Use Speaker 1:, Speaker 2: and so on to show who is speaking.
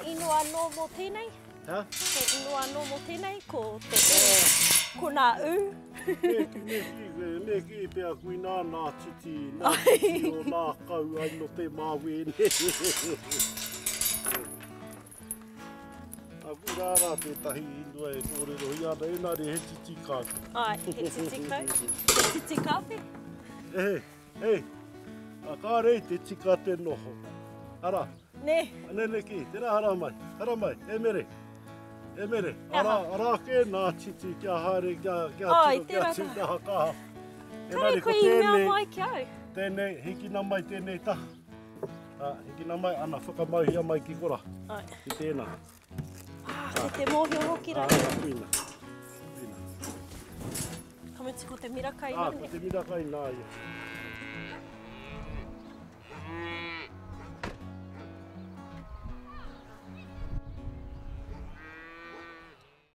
Speaker 1: ingoa anō mō tēnei?
Speaker 2: Ha?
Speaker 1: He ingoa anō mō tēnei, ko te ū, ko nā ū.
Speaker 2: Me, me kī, me kī pea kuinā nā titi, nā titi o nā kau ai no te māwēne. Aku rā rā tētahi ingoa e kōrerohia ana, engari he titi kau.
Speaker 1: Ai, he titi kau. He titi kāwhe.
Speaker 2: E, e, a kāre i te tika te noho. Ara.
Speaker 1: Nē.
Speaker 2: Nene ki, tērā hara mai, hara mai, e mere. E mere, ara, ara kē nā titi kia haere, kia, kia
Speaker 1: Ai,
Speaker 2: tiro, kia
Speaker 1: tērā
Speaker 2: tū kaha kaha.
Speaker 1: Kare
Speaker 2: Engari
Speaker 1: koe
Speaker 2: ko
Speaker 1: i mea
Speaker 2: tēnei,
Speaker 1: mai ki au.
Speaker 2: tēnei, hikina mai tēnei taha. Ah, hikina mai, ana, whakamauhia mai ki kora.
Speaker 1: Ai.
Speaker 2: Ki tēnā.
Speaker 1: Ah, kei te mōhio hoki
Speaker 2: Ah,
Speaker 1: rātou.
Speaker 2: kuina. Kuina.
Speaker 1: Ka mutu ko te miraka
Speaker 2: Ah,
Speaker 1: inā.
Speaker 2: ko te miraka inā ia.